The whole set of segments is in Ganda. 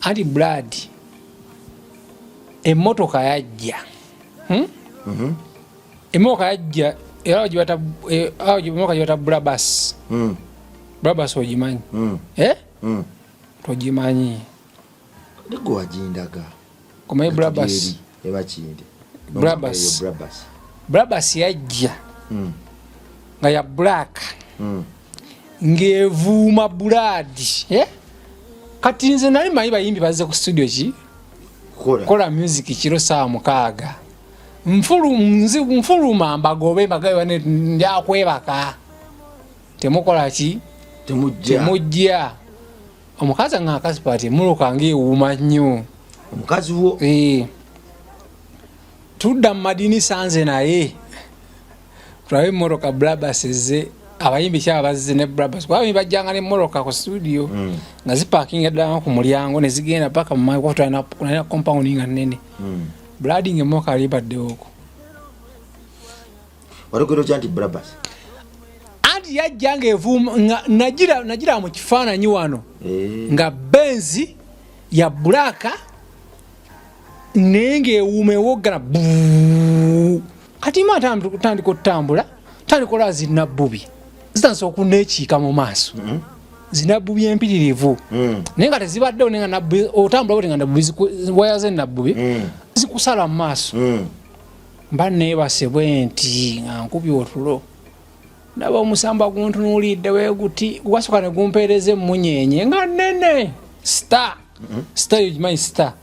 Anti blood emmotoka yajja, Emmotoka yajja era gibata eh, awo emmotoka gibata Brabus. Brabus ogimanyi? Eh? Togimanyi? Nigwe wagindaga. Omanyi Brabus? Ebakindi. Brabus. Brabus. Brabus yajja nga ya black ng'evuuma blood, eh? Kati nze nali manyi bayimbi bazze ku studio ki Kola. Kola music kiro 6:00. Nfuluma mbagobe, mbagabe bane ndyakwebaka, temukola ki? Temujja. Temujja. Omukazi nga akasipa ti muluka ngaewuuma nnyo. Omukazi wo. Eh. Tudda mu madinisa nze naye tulabe emmotoka Brabus ezze, abayimbi kyaba bazze ne Brabus, kuba abayimbi bajjanga nemmotoka ku studio nga zipakinga ddala ku mulyango ne zigenda paka mu nalina compound nga nnene. Blood nga emmotoka yali ebaddewo. Wategera otya nti Brabus? Anti yajja ngaevuuma nga nagira mu kifaananyi wano nga Benz ya black naye ngaewuuma ewoggana buu. Kati ma tandika otutambula, tandika olaba zinabbubi zitandisa okuneekiika mu maaso, zinabbubi empiririvu naye nga tezibaddewo, naye nga otambula bwoti nga nabbubi waya z'enabbubi zikusala mu maaso. Mba neebase bwe nti nga nkubye otulo, ndaba omusamba guntunuulidde weguti, gwasooka ne gumpeereza emmunyeenye nga nene, star, star ogimanyi, star.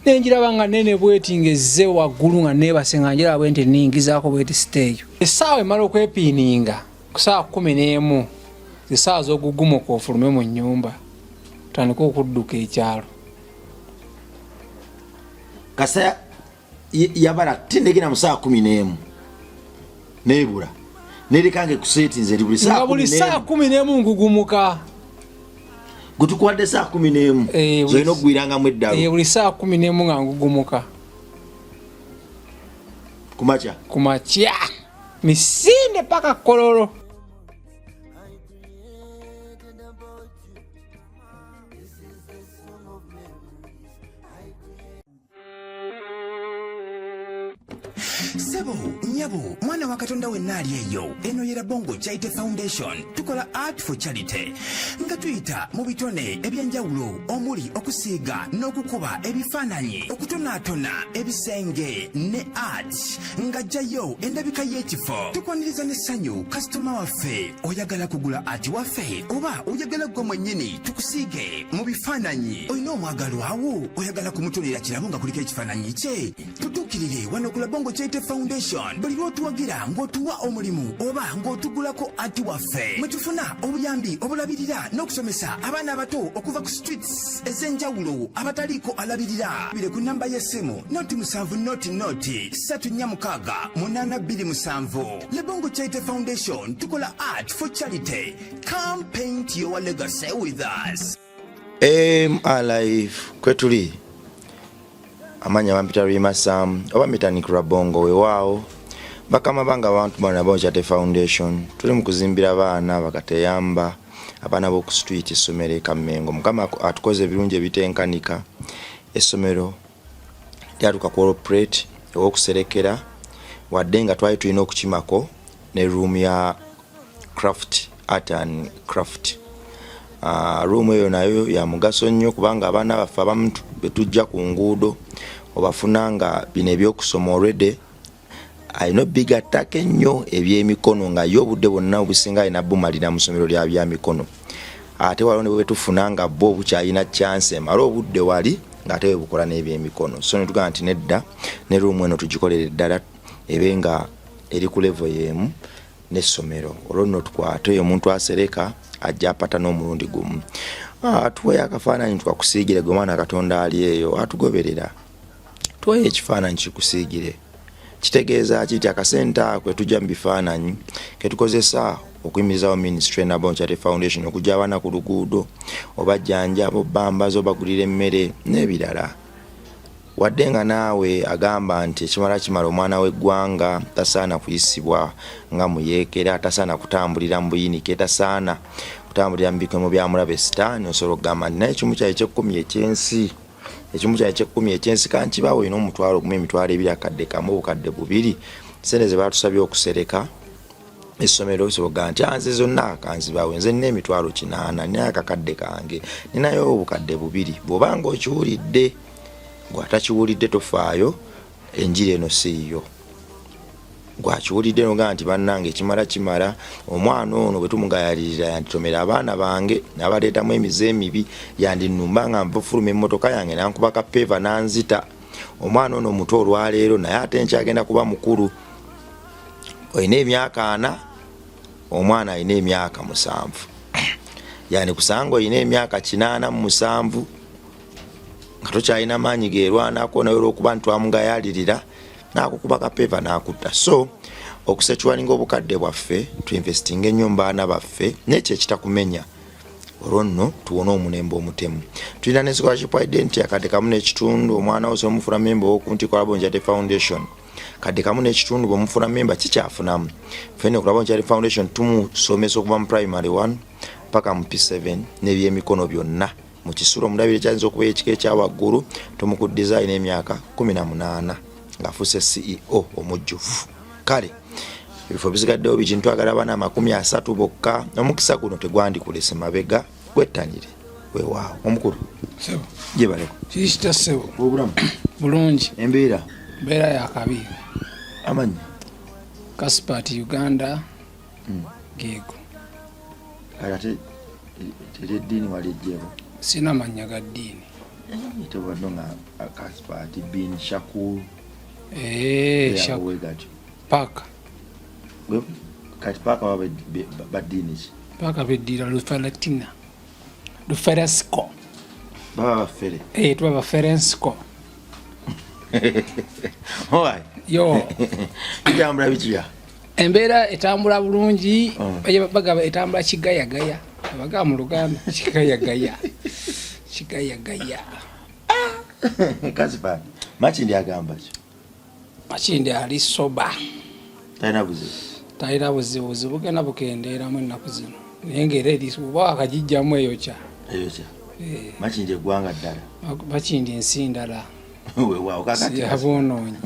Nenjiraba nga nene bweti ngaezze waggulu, nga neebase nga njiraba bwe nti ningizaako bweti star eyo. Essaawa emala okwepiininga ku 11:00, zisaawa z'ogugumuka ofulume mu nnyumba otandike okudduka ekyalo. Kasa yabala tindegera mu 11:00 nebula nerekange kusetinze eri buli nga buli 11:00 ngugumuka. Gutukuwadde 11:00 zolina okugwirangamu eddalu. Eh, buli 11:00 nga ngugumuka. Kumakya? Kumakya, misinde paka Kololo. Sebo, nyabo, mwana wa Katonda wenna ali eyo, eno ye Rabongo Charity Foundation. Tukola art for charity nga tuyita mu bitone ebyenjawulo omuli okusiiga n'okukuba ebifaananyi, okutonaatona ebisenge ne art ng'ajjayo endabika y'ekifo. Tukwaniriza n'essanyu kasitoma waffe. Oyagala kugula art waffe oba oyagala gwe mwennyini tukusiige mu bifaananyi? Olina omwagalwawo oyagala kumutonera kirabo nga kuliko ekifaananyi kye? Tutuukirire wano ku Labongo Charity Foundation. Buli lw'otuwagira ng'otuwa omulimu oba ng'otugulako art waffe, mwe tufuna obuyambi obulabirira n'okusomesa abaana abato okuva ku streets ez'enjawulo abataliiko alabirira. Bire ku namba y'essimu 0 7 0 0 3 4 6 8 2 7. Lebongo Charity Foundation, tukola art for charity. Come paint your legacy with us. M Alive kwetuli. Amanya bampita Rima Sam oba Mitanik Rabongo. Weewaawo bakama bange abantu bano Rabongo Charity Foundation, tuli mu kuzimbira abaana bakateyamba, abaana b'oku street, essomero e Kammengo. Mukama atukoze ebirungi ebitenkanika. Essomero lyatuka ku operate ew'okuserekera, wadde nga twali tulina okukimako ne room ya craft, art and craft. Room eyo nayo ya mugaso nnyo kubanga abaana baffe abamu betujja ku nguudo obafuna nga bino ebyokusoma already alina obigattako ennyo ebyemikono, nga ye obudde bwonna obusinga alina bumalira mu ssomero lya byamikono. Ate waliwo ne bwe tufuna nga bo bukyalina chance emala obudde wali ng'ate bwe bukola n'ebyemikono. So ne tugamba nti nedda, ne room eno tugikolere ddala ebe nga eri ku level y'emu n'essomero, olwo nno tukwate omuntu asereka ajja apata n'omulundi gumu. Tuweeyo akafaananyi tukakusiigire. Gwe mwana Katonda ali eyo atugoberera, tuweeyo ekifaananyi kikusiigire. Kitegeeza ki? Nti akasente ako etujja mu bifaananyi ketukozesa okuyimirizawo ministry Nabongo Charity Foundation, okujja abaana ku luguudo, obajjanjaba, obambaza, obagulira emmere n'ebirala. Wadde nga naawe agamba nti ekimala kimala, omwana w'eggwanga tasaana kuyisibwa nga muyeekera, tasaana kutambulira mu buyinike, tasaana. Kutambulira mu bikemo bya mulabe sitaani. Osobola okugamba nti naye ekimu kyaye ekyekkumi ekyensi, ekimu kyaye ekyekkumi ekyensi kankibawo, olina 10,000, 20,000, 1,000, 2,000, sente ze batusabye okusereka essomero. Osobola okugamba nti anze zonna kanzibawe, nze nina 800,000, ninayo akakadde kange, ninayo 2,000. Bw'obanga okiwulidde, gwatakiwulidde tofaayo, enjiri eno siiyo. Gwakiwulidde nogaa nti bannange ekimala kimala, omwana ono bwe tumugayalirira yanditomera abaana bange, nabaleetamu emize emibi, yandinumba nga nvufuluma emmotoka yange nankuba kapeeva nanzita. Omwana ono muto olwaleero, naye ate nkyagenda kuba mukulu. Olina emyaka 40, omwana alina emyaka 7, yani kusanga olina emyaka 87 nga tokyalina maanyi gerwanako, naye olwokuba nti twamugayalirira nakukuba kapeeva nakutta. So okusecuringa obukadde bwaffe, tuinvestinga ennyo mu baana baffe, nekyo ekitakumenya olwo nno tuwone omulembe omutemu. Tulina ne scholarship identity, 1.5. Omwana wo somufuna memba owokuntiko Rabongo Charity Foundation, 1.5. Bwemufuna memba kikyafunamu fene ku Rabongo Charity Foundation, tumusomesa okuva mu primary 1 paka mu P7 n'ebyemikono byonna mu kisulo omulabire kyayinza okuba ekika ekyawaggulu. Tumukuddiza alina emyaka 18 ng'afuuse CEO omujjuvu. Kale ebifo bisigaddewo biki? Ntwagala abaana 30 bokka. Omukisa guno tegwandikulese mabega, gwettanire. Weewaawo omukulu, gyebaleko. Kikita ssebo. Obulamu? Bulungi. Embeera? Mbeera yakabi. Amanyi? Kaspat Uganda. Geego. Kale ate eryeddiini walijjeeko? Sina mannya ga ddiini. Tebadde nga Kaspat bin Shakur? Gatyo. Paka. Kati paka baba baddiini ki? Paka beddira Lufalatina, Luferesco. Baba bafere? Eh, tuba baferensco. Yo. Bitambula bitya? Embeera etambula bulungi. Bagaba etambula kigayagaya, abagaba mu Luganda kigayagaya, kigayagaya. Kaspat, Makindi agamba ki? Makindi ali soba. Talina buzibu? Talina buzibu, buzibu bugenda bukendeeramu ennaku zino, naye ngaera eri oba akagijjamu eyokya. Eyokya. Makindi eggwanga ddala. Makindi ensi ndala. Weewaawo, kakati Siyaboonoonyi.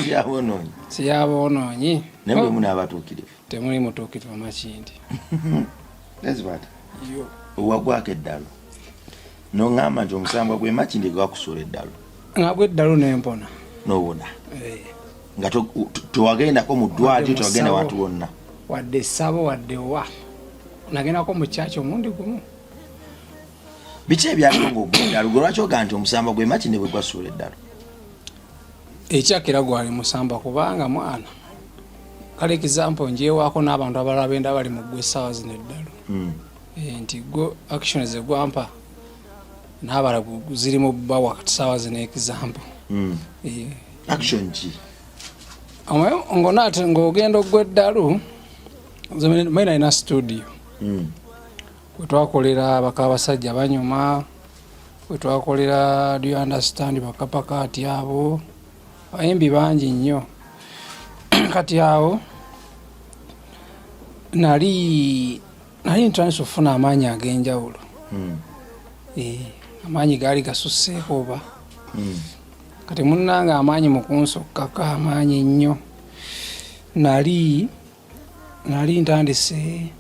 Siyaboonoonyi. Siyaboonoonyi. Naye mulimu n'abatuukirivu. Temuli mutuukirivu Makindi. Kaspat, owagwako eddalu noŋŋamba nti omusambwa gwe Makindi gwakusuula eddalu? Nagwa eddalu nempona. Nowona? Nga tewagendako mu ddwaliro, tewagenda wantu wonna? Wadde essabo, wadde wa, nagendako mu kyaki omulundi gumu. Biki ebyaliwo ngaogwa eddalu? Gwe lwaki ogaa nti omusamba gwe Makindi bwe gwasuula eddalu? Ekyakira gwali musamba, kubanga mwana kale example njewaako n'abantu abalala benda bali mu ggwe essaawa zino eddalu. Nti gwo action zegwampa n'abala ziri mu bbawa kati saawa zino example. Action ki? Ng'onaate ng'ogenda ogwa eddalu, maina alina studio wetwakolera baka abasajja banyuma, wetwakolera Do You Understand, bakapakaati abo bayimbi bangi nnyo. Kati awo nali ntandise okufuna amaanyi ag'enjawulo. Amaanyi gaali gasusseeko oba. Kati munnange amaanyi mu kunsokkako amaanyi ennyo, nali ntandise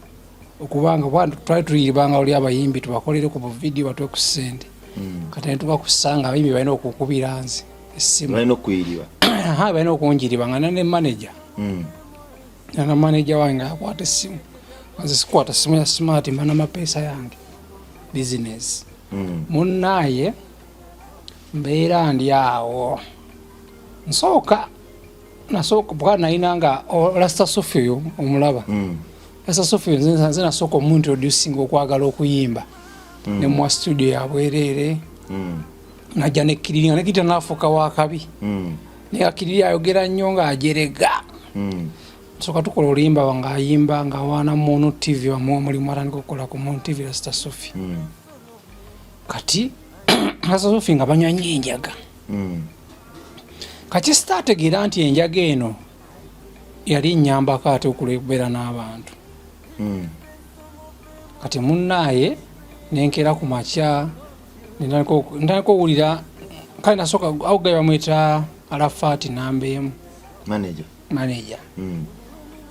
okubanga oba twali tuyibanga oli abayimbi tubakolere ku buvidiyo batwe ku ssente. Kati netuka kusanga abayimbi balina okukubira nze essimu. Balina okuyiriba? Aha, balina okunjiriba nga nane manager. Nana manager wange akwata essimu, nze sikwata simu ya smart, mba namapeesa yange business. Munnaye mbeera ndi awo, nsooka nasooka bwa nalina nga Rasta Sofi oyo omulaba. Rasta Sofi oyo nze nasooka omuintroducing okwagala okuyimba. Nemuwa studio yabwereere. Najja nekkiriri nga nekirita nafuuka wakabi. Naye akiriri ayogera nnyo ng'ajerega. Nsooka tukola oluyimba ng'ayimba ng'awaana Mono TV, bamuwa omulimu atandika okukola ku Mono TV Rasta Sofi. Kati Rasta Sofi nga banywa nnyo enjaga. Kati sitaategeera nti enjaga eno yali nnyambako ate okubeera n'abantu. Kati munnaaye nenkeera ku makya ntandika owulira kale nasooka awo gaye bamwita Arafaati namba emu manager manager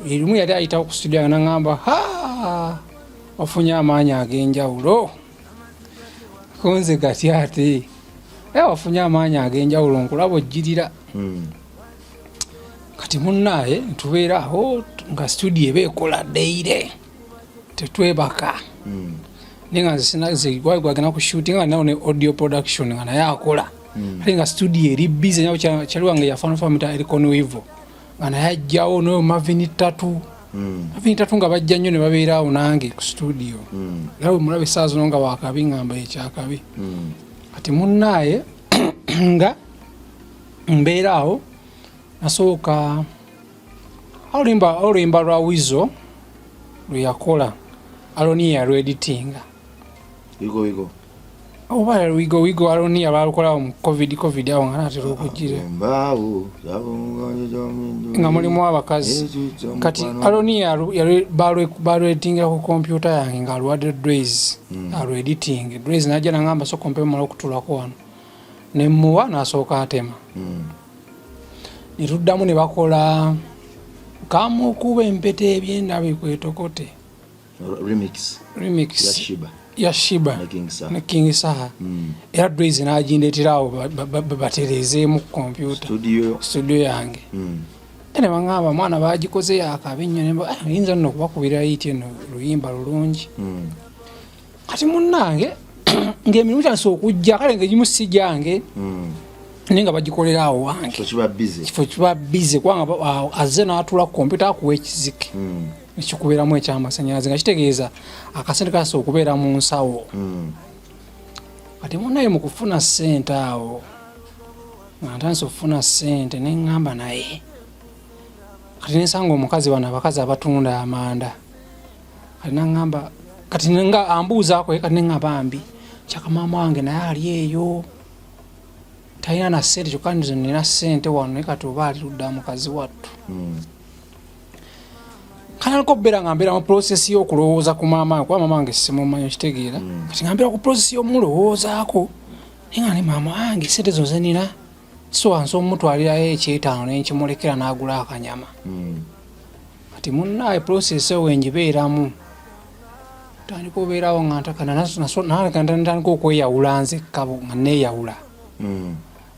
erimu yali ayitawo ku studio yange nangamba, "Ha, wafunye amaanyi ag'enjawulo." Kunze gati ate era wafunye amaanyi ag'enjawulo, nkulaba ojjirira. Kati munnaaye ntubeera awo nga studio eba ekola daily, tetwebaka. Naye nga nze sina gwali gwagenda ku shooting nga nawo ne audio production nga naye akola, ate nga studio eri busy nyawo. Kyali wange yafanafamita Ericon Wivo nga naye ajjawo noyo Mavin Tatu. Mavin Tatu nga bajja nnyo ne babeera awo nange ku studio. Era bwe mulaba essaawa zino nga wakabi, ngamba ekyakabi. Kati munnaaye nga mbeera awo, nasooka oluyimba lwa Wizo lwe yakola, Alonia yalweditinga. Wigo Wigo. Oba Wigo Wigo, Alonia balukolawo mu COVID awo nga natera okugira. Embaawo. Nga mulimu abakazi. Kati Alonia balweditingira ku kompyuta yange nga alwadde Drays alwediting. Drays najja nangamba, "Soka ompe mala okutulako wano." Nemuwa nasooka atema. Netuddamu ne bakola kamukuba empeta ebyenda bikwetokote. Remix. Remix. Ya Shiba. Ya Shiba. Ne King Saha. Ne King Saha. Era Drays n'agindeeterawo batereezeemu ku kompyuta. Studio. Studio yange. Era ne baŋŋamba, "Mwana, bagikoze yakabi nnyo." Ne "Ah, yinza nno okubakubira hit eno, luyimba lulungi." Kati munnange ng'emirimu gyandise okujja, kale ngaegimu si gyange, naye nga bagikolera awo wange. So kiba busy. Kifo kiba busy kubanga azze n'atuula ku kompyuta akuwa ekizike ekikubeeramu ekyamasanyalaze, nga kitegeeza akasente kasa okubeera mu nsawo. Kati munaye mu kufuna ssente awo nga ntandise okufuna ssente, neŋŋamba naye kati nensanga omukazi, bano abakazi abatunda amanda. Kati naŋŋamba, kati nga ambuuzaako ye, kati neŋŋamba, "Bambi kyaka maama wange naye ali eyo talina na ssente, kyokka nze nina ssente wano, naye kati oba ali ludda mukazi wattu." Kanalika okubeera nga mbeera mu process y'okulowooza ku maama wange, kuba maama wange simumanyi, okitegeera? Kati nga mbeera ku process y'omulowoozaako, naye nga ne maama wange sente zo zenina so nsobola omutwalirayo ekyetaano nenkimulekera n'agula akanyama. Kati munnaaye process eyo wengibeeramu, tandika obeerawo nga ntandika okweyawula nzekka nga neeyawula.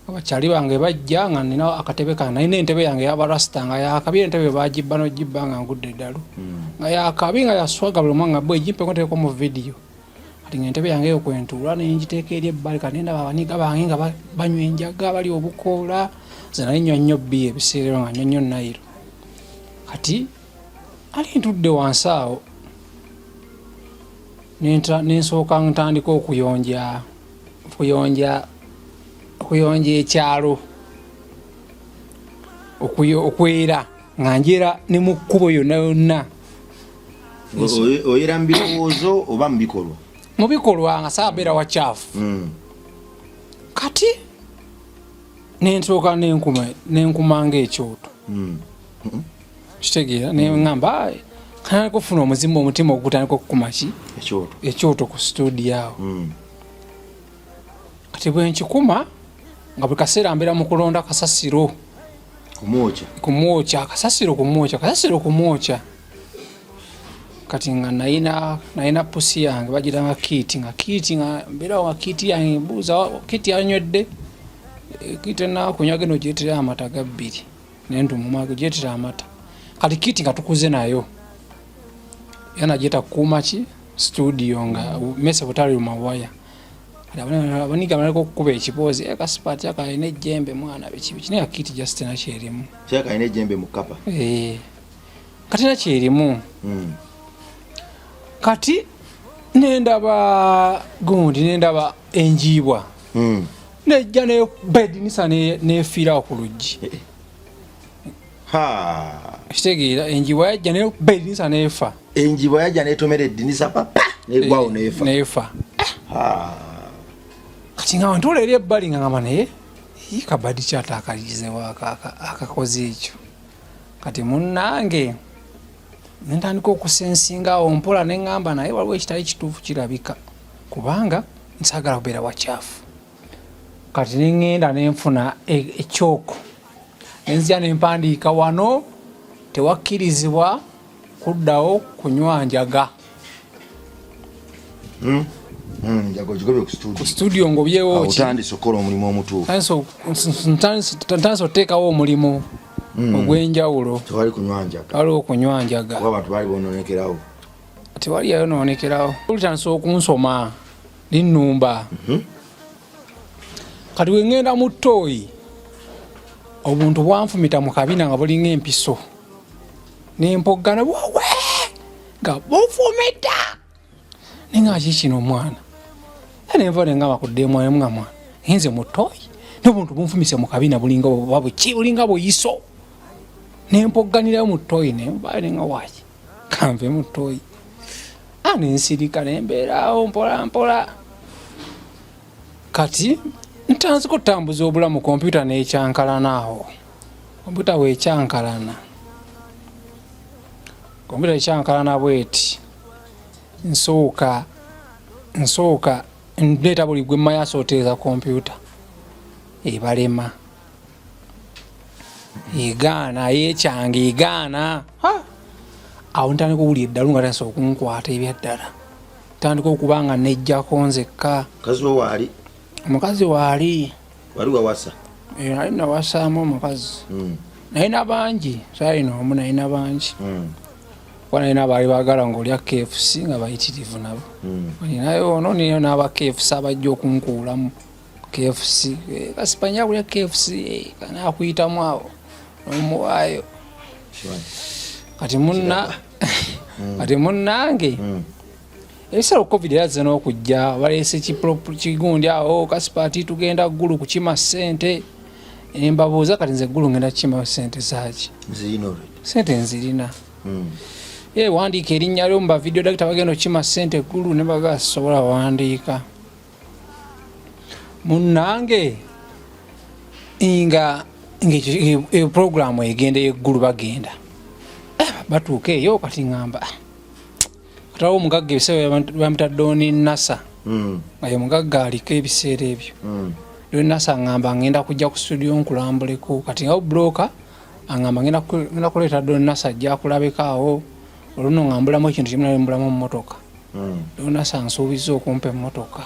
Abakyali bange bajja nga nina akatebe kange, nalina entebe yange yabarasita nga yakabi, entebe bagibba nogibba nga ngudde eddalu. Nga yakabi nga yaswaga buli omwanga bwe gimpeko nteeko mu vidiyo. Kati nga entebe yange eyo kwentuula nengiteeka eri ebbali. Kati nendaba abaniga bange nga banywa enjaga, bali obukoola. Nze nali nywa nnyo bbiya ebiseera ebyo, nga nywa nnyo Nile. Kati ali ntudde wansi awo, nensooka ntandika okuyonja ekyalo, okwera nga njera ne mu kkubo yonna yonna. Oyera mu birowoozo oba mu bikolwa? Mu bikolwa, nga saabeera wakyafu. Kati nensooka nenkumanga ekyoto. Kitegeera neŋamba kanalika okufuna omuzimu, omutima ogutandika okukuma ki? Ekyoto. Ekyoto ku studio awo. Kati bwenkikuma nga buli kaseera mbeera mu kulonda kasasiro. Kumwokya. Kumwokya kasasiro, kumwokya kasasiro, kumwokya. Kati nga nayina pusi yange bagiranga Kiiti, nga Kiiti nga mbeerawo nga Kiiti yange mbuuza, "Kiiti yanywedde?" Eh, "Kiiti enakunywa, genda ogyetera amata gabbiri." Nentumuma gyetera amata. Kati Kiiti nga tukuze nayo era nagyeta kukuuma ki studio nga mese butali mawaya. Kati abaniga baliko okukuba ekiboozi, "Eh, Kasipaati akalina ejjembe mwana," biki biki, naye nga Kiiti just nakyerimu. Kyaka alina ejjembe mu kapa. Eh, kati nakyerimu. Kati nendaba gundi, nendaba enjiibwa nejja nekuba edinisa nefiirawo ku luggi. Ha. Kitegeera enjiibwa yajja nekuba edinisa nefa. Enjiibwa yajja netomera eddinisa papa negwawo nefa. Nefa. Ha. Kati nga ntuula eri ebbali nga ngamba, naye ii kabadi kyate akalizewo akakoze ekyo. Kati munnange Nentandika okusensinga awo mpola, neŋŋamba naye waliwo ekitali kituufu kirabika, kubanga nsaagala kubeera wakyafu. Kati neŋŋenda nenfuna ekyoko, nenzija nempandiika wano tewakkirizibwa kuddawo kunywa njaga. Ku studio ngobyewo. Otandise okukola omulimu omutuufu. Ntandise oteekawo omulimu ogw'enjawulo. Tewali kunywa njaga. Waliwo okunywa njaga. Kuba abantu baali bononekerawo. Tewali yayononekerawo. Olutandise okunsoma linnumba. Kati wengenda mu ttooyi, obuntu bwanfumita mu kabina nga bulinga empiso, nempoggana wowe nga bufumita, nenga ki kino omwana? Nenva nengamba kuddemu nga mwana ngenze mu ttooyi n'obuntu bunfumise mu kabina, bulinga oba buki, bulinga buyiso. Nempogganirayo mu ttooyi, nenvaayo, nenga waki kanve mu ttooyi. Nensirika, nembeeraawo mpola mpola. Kati ntandika okutambuza obulamu, kompyuta nekyankalana awo. Kompyuta bwekyankalana, kompyuta ekyankalana bweti, nsooka ndeeta buli gwe mmanyi asooteeza kompyuta, ebalema, egaana, yekyange egaana. Awo ntandika owulira eddalu nga tandisa okunkwata ebyaddala, ntandika okuba nga nejjako nzekka. Mukazi wo waali? Omukazi waali. Wali wawasa? Nali nawasaamu omukazi. Nalina bangi, saalina omu, nalina bangi. Kuba nalina abaali baagala ngaolya KFC nga bayitirivu nabo. Ninayo ono, ninayo n'aba KFC abajja okunkuulamu KFC. Kasipanya kulya KFC, kanakuyitamu awo nomuwaayo. Kati munna, kati munnange, ebiseera COVID yazze n'okujja, baleese kigundi awo, Kasipaati tugenda Ggulu kukima ssente. Nembabuuza, kati nze Ggulu ngenda kukimayo ssente zaaki? Nzirina already. Sente nzirina. Wandiika erinnya lyo mu ba video director bagenda okukima ssente Ggulu. Ne baga sobola wandiika. Munnange, nga ngaekyo programu egenda eggulu, bagenda batuuka eyo. Kati ŋŋamba, katawo omugagga ebiseera bamita Doni Nasa, nga ye mugagga aliko ebiseera ebyo. Doni Nasa aŋŋamba, ngenda kujja ku studio nkulambuleko. Kati nga broker aŋŋamba ngenda kuleeta Doni Nasa, ajja akulabeko awo. Oluno nga mbulamu ekintu kimu, nali mbulamu mmotoka. Doni Nasa nsuubiza okumpa emmotoka.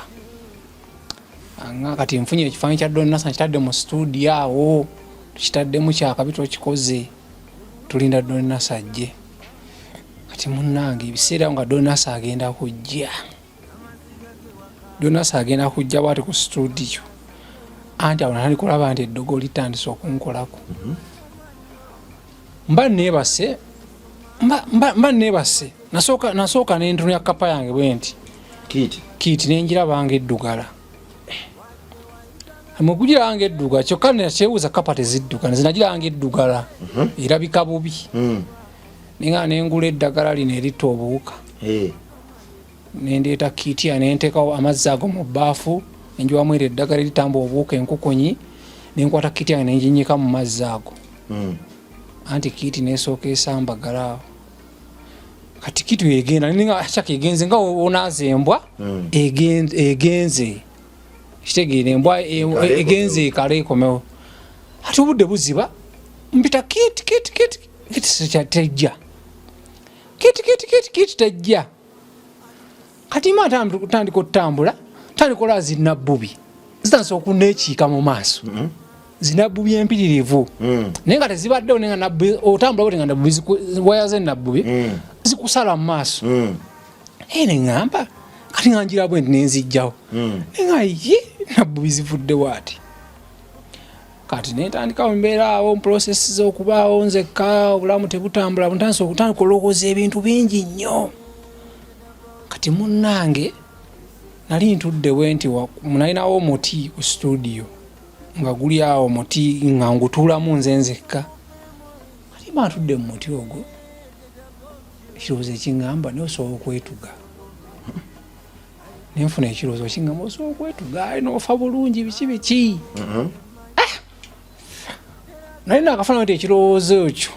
Anga kati nfunye ekifaananyi kya Doni Nasa, nkitadde mu studio awo, tukitaddemu kyakabi, tokikoze, tulinda Doni Nasa ajje. Kati munnange, ebiseera nga Doni Nasa agenda kujja, Doni Nasa agenda kujja bwati ku studio, anti awo natandika olaba nti eddogo litandise okunkolako. Mba neebase, mba neebase, nasooka nentunula kapa yange bwe nti. Kiiti? Kiiti nenjiraba nga eddugala. Mukugiraba nga eddugala, kyokka nakyebuuza, kapa tezidduka? Nze nagiraba nga eddugala, erabika bubi. Nenga nengula eddagala lino eritta obuwuka. Nendeeta kiitya, nenteekawo amazzi ago mu bbaafu, nenjiwamu era eddagala eritamba obuwuka enkukunyi, nenkwata kiiti yange nenjinyika mu mazzi ago. Anti kiiti nesooka esambagala awo. Kati kiiti egenda ninga kyaka egenze nga onaaza embwa. Egenze, kitegeera embwa Ekale. Egenze ekale ekomewo. Ate obudde buziba, mpita kiiti, kiiti, kiiti, kiiti tejja, kiiti, kiiti, kiiti, kiiti tejja. Kati ma tandika otambula, tandika olaba zinabbubi zitandisa okuneekiika mu maaso. Zinabbubi empiririvu, naye nga tezibaddewo, naye nga otambula bwoti nga nabbubi waya z'enabbubi zikusala mu maaso. Naye neŋŋamba kati nga njira bwe nti nenzijjawo, naye nga ye nabbubi zivuddewo ati. Kati nentandikawo embeera awo, process z'okubaawo nzekka, obulamu tebutambula, ntandise okutandika olowooza ebintu bingi nnyo. Kati munnange, nali ntudde bwe nti, nalinawo omuti ku studio nga guli awo, muti nga ngutuulamu nze nzekka. Kati mba ntudde mu muti ogwo, ekirowoozo ekiŋŋamba, naye osobola okwetuga. Nenfuna ekirowoozo kiŋŋamba, osobola okwetuga noofa bulungi, biki biki. Naye nakafuna nti ekirowoozo ekyo.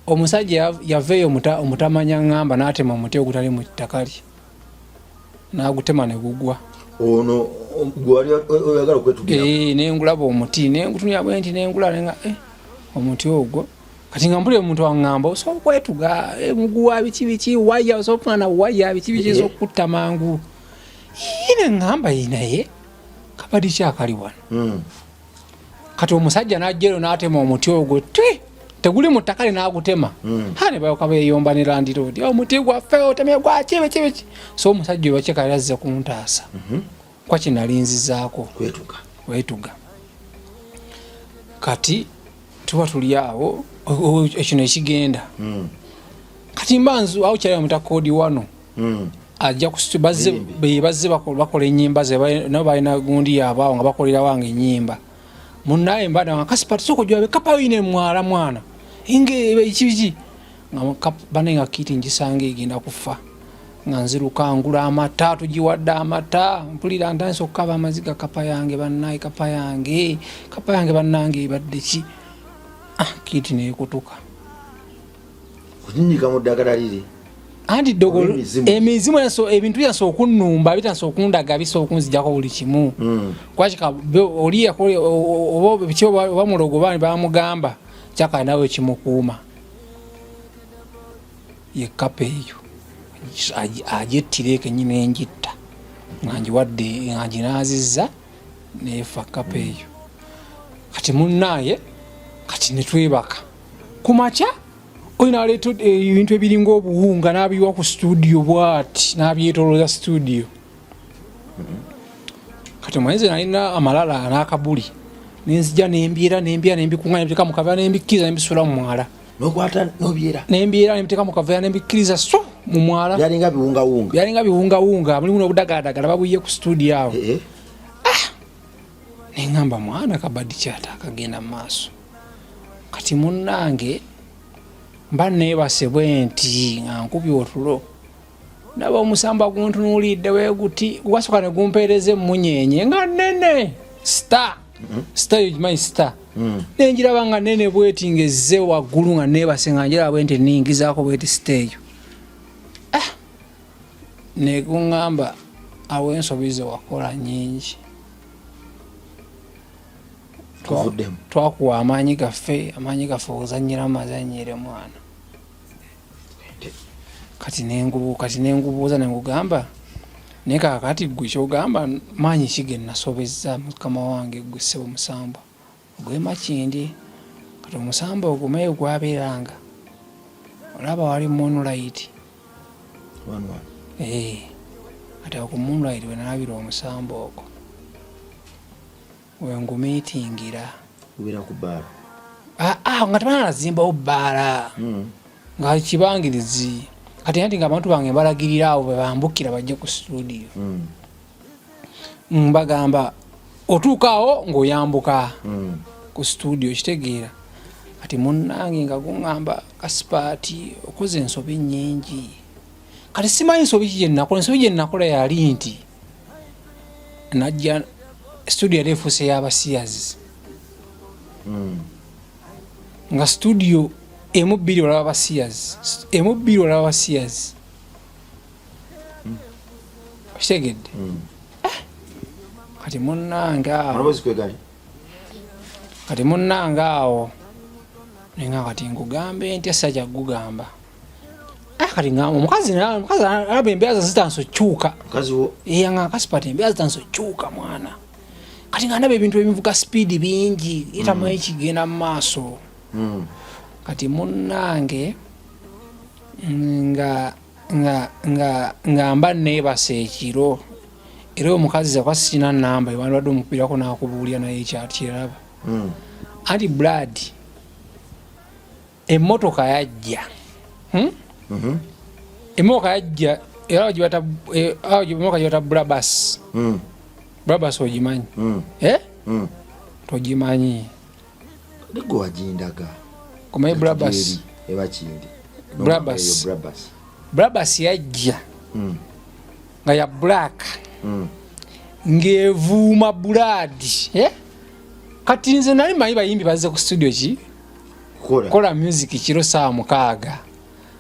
Omusajja yaveeyo omutamanya ŋŋamba n'atema omuti ogutali mu ttaka lye n'agutema ne gugwa. Ono gwali oyagala okwetugira? Eh, nengulaba omuti, nengutunira bwe nti, nengula nenga omuti ogwo. Kati nga mpulira omuntu aŋŋamba osobola okwetuga, muguwa biki biki, waya osobola okufuna na waya biki biki ez'okutta mangu. Ii, ne ŋŋamba, "Ii, naye kabadi ki akali wano?" Kati omusajja n'ajja ero n'atema omuti ogwo, twi teguli mu ttaka lye, n'agutema. Ha, ne bayoka beeyomba ne landiroodi, omuti gwaffe otemye gwaki, biki biki. So omusajja oyo bakeka yazze kuntaasa kwa kinalinzizaako kwetuga. Wetuga. Kati tuba tuli awo, ekino ekigenda. Kati mba nzu awo kyali bamuta Kodi wano. Ajja ku bazze. Muyimbi. Bazze bakola ennyimba ze, nabo balina gundi yaabwe awo nga bakolera wange ennyimba. Munaye mba nga Kasipa tusooka ojjabe kapa yine mwala mwana inge kibiki nga bane nga kiti ngisanga egenda kufa, nga nziruka ngula amata, tugiwadde amata, mpulira ntandise okukaba amaziga. Kapa yange bannaye, kapa yange, kapa yange bannange, ebadde ki? Ah, kiti nekutuka. Kunyika mu ddagala liri. Anti ddogo. Oba emizimu. Emizimu ebintu byanso okunnumba, bitandise okundaga, bisa okunzijako buli kimu. Kwakika oli oba biki, oba mulogo bani bamugamba kyakala nawe kimukuuma ye kapa eyo agyettira ekenyini, enjitta nga ngiwadde, nga nginaazizza neefa kapa eyo. Kati munnaye, kati netwebaka ku makya, olina aleeta ebintu ebiringa obuwunga n'abiwa ku studio bwati n'abyetolooza studio. Kati omanyi nze nalina amalala n'akabuli, nenzija nembyera, nembyera, nembikuŋŋanya, nembiteeka mu kaveera, nembikkiriza, nembisuula mu mwala. Nokwata nobyera? Nembyera, nembiteeka mu kaveera, nembikkiriza so mu mwala. Byalinga biwungawunga? Byalinga biwungawunga, mulimu n'obudagaladagala babuyiye ku studio awo. Neŋŋamba, mwana kabadi kyata akagenda mu maaso. Kati munnange mba neebase bwe nti nga nkubye otulo, ndaba omusamba guntunuulidde bwe guti, gwasooka ne gumpeereza emmunyeenye nga nene, star, star eyo gimanyi, star. Nenjiraba nga nene bweti ngezze waggulu, nga neebase nga njiraba bwe nti ningizaako bweti star eyo. Ah! Neguŋŋamba, awo ensobi ze wakola nyingi. Tuvuddemu. Twakuwa amaanyi gaffe, amaanyi gaffe ozanyira mazanyire mwana. Kati kati nengubuuza, nengugamba, naye kakati gwe kyogamba maanyi ki ge nasobezza mukama wange gwe ssebo musambwa gwemakindi? Kati omusamba ogwo maye gwabeeranga olaba wali Moonlight. Wano wano? Eh, kati awo ku Moonlight wenalabira omusamba ogwo wengumiitingira. Kubeera ku bbaala? Ah, ah, nga tebanazimbawo bbaala. Nga kibangirizi. Kati anti nga abantu bange mbalagirira awo bwe bambukira bajje ku studio. Mbagamba otuuka awo ng'oyambuka ku studio, kitegeera. Kati munnange nga guŋŋamba, Kasipaati, okoze ensobi nnyingi. Kati simanyi nsobi ki gyenakola. Ensobi gyenakola yali nti najja studio yali efuuse y'abasiyazi. Nga studio emu bbiri olaba basiyazi, emu bbiri olaba basiyazi, okitegedde? Eh, kati munnange awo Amaloboozi kwegali. Kati munnange awo nenga kati nkugambe ntya? Sajja kugamba. Ah, kati nga omukazi alaba embeera ze zitandise okukyuka. Mukazi wo? Eya, nga Kasipati embeera zitandise okukyuka mwana. Kati nga ndaba ebintu ebivuga speed bingi, etamanyi kigenda mu maaso. Kati munnange nga mba neebasa ekiro, era omukazi akuba sirina namba ewandibadde omukubirako n'akubuulira, naye ekyakiraba. Anti blood emmotoka yajja, Emmotoka yajja era gibata emmotoka gibata Brabus. Brabus ogimanyi? Eh? Togimanyi? Gwe wagindaga. Omanyi Brabus? Eba kindi. Brabus. Brabus. Brabus yajja nga ya black, ng'evuuma blood, eh? Kati nze nali manyi bayimbi bazze ku studio ki. Kola music kiro 6:00.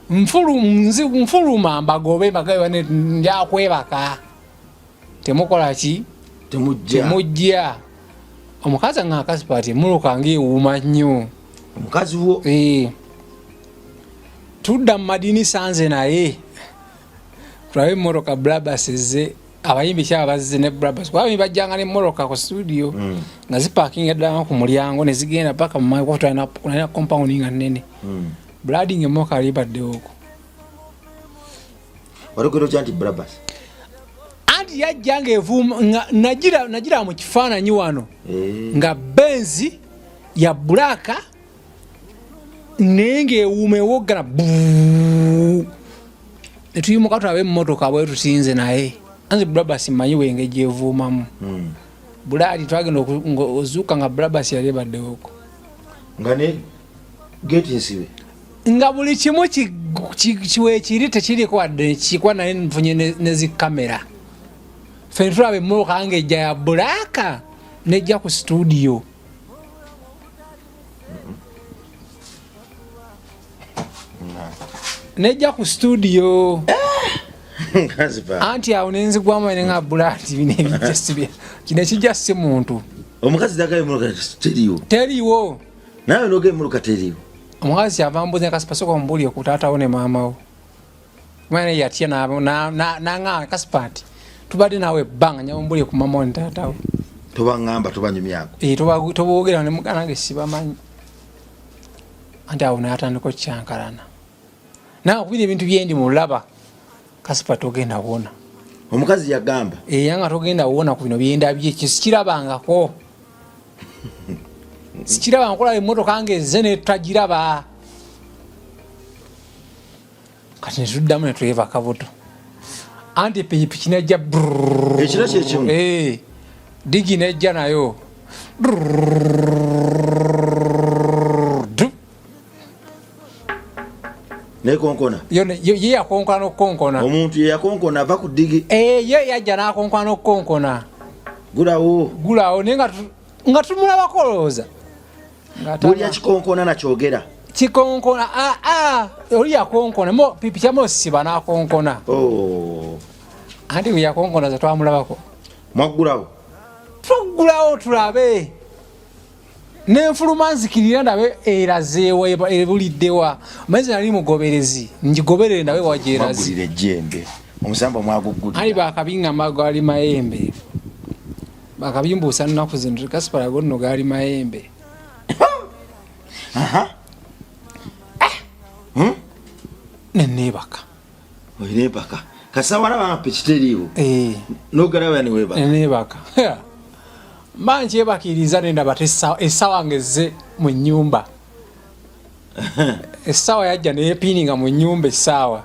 Nfuluma mbagobe mbagabe njakwebaka. Temukola ki? Temujja. Omukazi nga Kasipati muluka ng'ewuuma nnyo. Omukazi wo? Tudda mu madinisa nze naye. Tulabe emmotoka Brabus ezze, abayimbi kyaba bazze ne Brabus. Kuba abayimbi bajjanga n'emmotoka ku studio nga zipaakinga ddala ku mulyango ne zigenda paka mu maaso, kuba tulina compound nga nnene. Brad ng'emmotoka yali ebaddewo okwo. Wali otya nti Brabus? Anti yajja ng'evuuma, nga nagira mu kifaananyi wano. Nga Benz ya black naye ng'ewuuma ewoggana buu. Ne tuyimuka tulabe emmotoka bwe tutinze naye. Anze Brabus mmanyi wenge gyevuumamu. Bulaali twagenda ozuuka nga Brabus yali ebaddewo okwo. Nga ne gate nsibe. Nga buli kimu kiweekiri tekiriko wadde kikwa naye nfunye ne zi kamera. Ffe tulaba emmotoka ng'ejja ya black n'ejja ku studio. Nejja ku studio. Anti awo ne nzigwamu ne nga Brad bino ebijja si bya-, kino ekijja si muntu. Omukazi dagaye emmotoka teriiwo. Teriiwo. Naawe n'ogenda emmotoka teriiwo. Omukazi kyava mbuuza ne Kasipa, sooka ombuulire ku taata wo ne maama wo. Mwana ye yatya n'aŋŋamba Kasipa nti tubadde naawe ebbanga nnyabo ombuulire ku maama wo ne taata wo. Tobaŋŋamba, tobanyumyako. Toboogera ne muganda wange sibamanyi. Anti awo n'atandika okukyankalana. Nawe okubira ebintu bye ndi mulaba, Kasipa togenda wona. Omukazi yagamba. Yanga togenda wona ku bino bye ndabye, ekyo sikirabangako. Sikiraba nkola emmotoka ng'ezze ne tutagiraba. Kati ne tuddamu ne twebaka buto. Anti pikipiki n'ejja brrrr. Ekiro kye kimu? Digi n'ejja nayo. Nekonkona. Yo ne, yo, ye yakonkona n'okukonkona. Omuntu ye yakonkona ava ku ddigi. Ye yajja n'akonkona n'okukonkona. Gulawo. Gulawo, naye nga tumulabako olowooza. Nga Buli yakikonkona nakyogera. Kikonkona, oli yakonkona, pipi kyamusiba n'akonkona. Anti bwe yakonkona ze twamulabako. Mwaggulawo? Twaggulawo tulabe. Nenfuluma nzikirira ndabe erazeewa, ebuliddewa. Omanyi nali mugoberezi, ngigoberere ndabe wa gyeraze. Mwagulira ejjembe, omusamba mwaguggulira. Ayi bakabingamba gaali mayembe. Bakabimbuusa nnaku zino, Kasipala go nno gaali mayembe. Aha. Ne neebaka. Neebaka. Kasita walaba nga piki teriiwo. N'ogalaba ne weebaka. Ne neebaka. Mba nkyebakiriza ne ndaba essaawa ng'ezze mu nnyumba. Essaawa yajja ne yeepiininga mu nnyumba essaawa.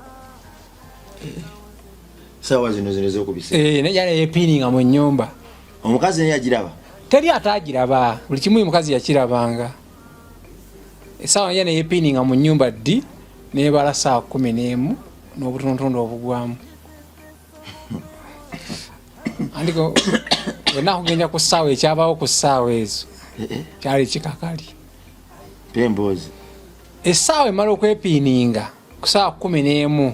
Essaawa zino zino ez'okubisa. Nejja ne yeepiininga mu nnyumba. Omukazi naye yagiraba? Teri ataagiraba. Buli kimu omukazi yakirabanga. Essaawa nejja ne yeepiininga mu nnyumba ddi n'ebala ssaawa 11 n'obutonotono obugwamu. Andiko wenna kugenda ku ssaawa ekyabawo ku ssaawa ezo. Kyali kikakali. Emboozi. Essaawa emala okwepiininga ku ssaawa 11,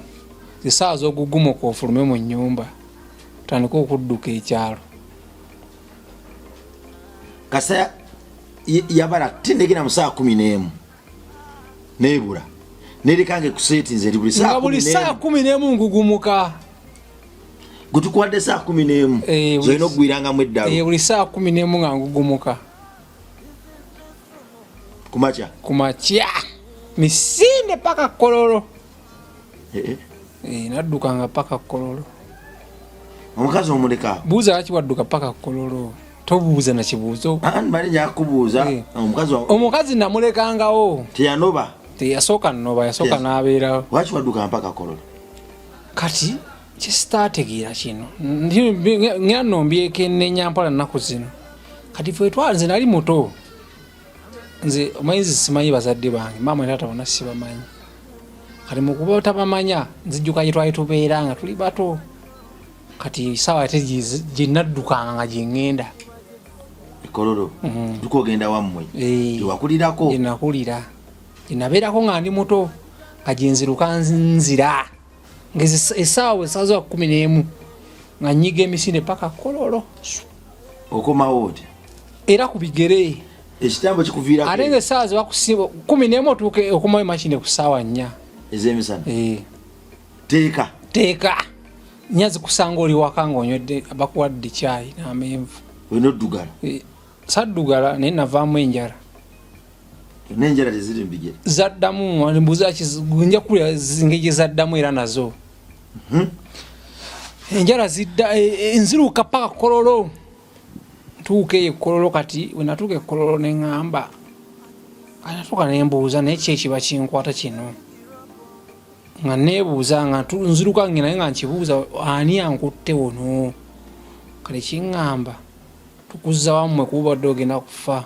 essaawa z'ogugumuka ofulume mu nnyumba, otandike okudduka ekyalo. Kasa yabala tindegera mu ssaawa 11. Neebula. Nereka nge kusetinze eri buli ssaawa Nga buli kumi n'emu. ssaawa 11 ngugumuka. Gwe tukuwadde ssaawa 11. Zolina okugwirangamu eddalu. Buli ssaawa 11 nga ngugumuka. Kumakya? Kumakya. Misinde paka Kololo. Naddukanga paka Kololo. Omukazi omuleka? Buuza lwaki wadduka paka Kololo? Tobuuza na kibuuzo. Mbadde nja kukubuuza. Omukazi wa- Omukazi namulekangawo. Teyanoba? Teyasooka nnoba, yasooka n'abeerawo. Lwaki wadduka mpaka Kololo? Kati kyesitaategeera kino. Ngira nno mbyekenneenya mpola nnaku zino. Kati ffe twali, nze nali muto. Nze omanyi nze simanyi bazadde bange, maama ne taata bonna sibamanyi. Kati mu kuba otabamanya, nzijjuka gye twali tubeera nga tuli bato. Kati essaawa ate gye naddukanga nga gye ŋŋenda. E Kololo? Dduka ogenda wammwe? Gye wakulirako? Gye nakulira. Gyenabeerako nga ndi muto nga gyenziruka nzira nga essaawa esaza 11 nga nyiga emisinde paka Kololo. Okomawo otya? Era ku bigere. Ekitambo kikuviirako? Ate nga essaawa zebakusiba 11 otuuke okomawo emakinde ku ssaawa 4 ez'emisana. Eh. Teeka. Teeka 4 zikusanga oli waka ng'onywedde, bakuwadde kyayi n'amenvu. Olina oddugala? Eh, saddugala naye navaamu enjala. N'enjala teziri mu bigere? Zaddamu, mbuuza nja kulya engeri gye zaddamu era nazo. Enjala zidda, nziruka paka Kololo, ntuuka eyo Kololo. Kati we natuuka e Kololo ne ŋŋamba, natuuka ne mbuuza, naye ki ekiba kinkwata kino? Nga neebuuza nga nziruka nge naye nga nkibuuza, ani ankutte wono? Kale kiŋŋamba, tukuzza wammwe kuba obadde ogenda kufa.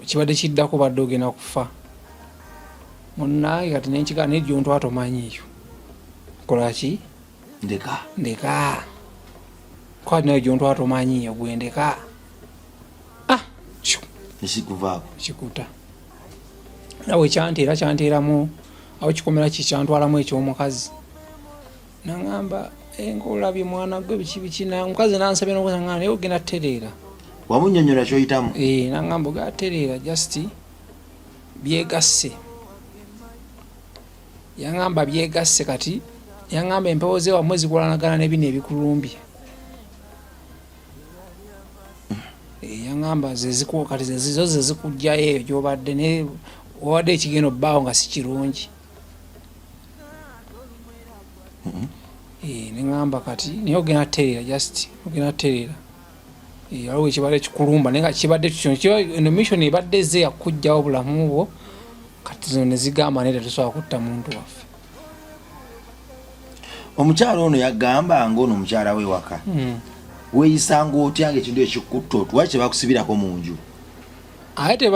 Kibadde kiddako badde ogenda kufa munnange. Kati nenkigaa naye gyontwala tomanyiiyo, kolaki? Ndeka. Ndeka kwati naye gyontwala tomanyiiyo, gwe ndeka. Ah, shoo. Ekikuvaako. Kikuta nawe kyanteera, kyanteeramu awo kikomera kikyantwalamu ekyomukazi naŋamba, "Eh, ngaolabye mwana gwe, biki biki." Omukazi nansabye nokuŋamba, naye ogenda tereera. Wamunyonyola kyoyitamu? Eh, naŋamba ogenda tereera, just byegasse. Yaŋamba byegasse. Kati yaŋamba empewo zewammwe zikulanagana ne bino ebikulumbye. Eh, yaŋamba kati zo zezikugjayo eyo gyobadde, naye wabadde ekigenda obbaawo nga si kirungi. Eh, neŋamba kati naye ogenda tereera, just ogenda tereera. Eh, waliwo ekibadde kikulumba naye nga kibadde kino eno mission ebadde ezze yakujjawo bulamu bwo. Kati zino nezigamba naye tetusobola kutta muntu waffe. Omukyalo ono yagamba ngaono omukyala we waka, weeyisanga otya nga ekintu ekikutta otuwa kyebakusibirako mu nju? Ate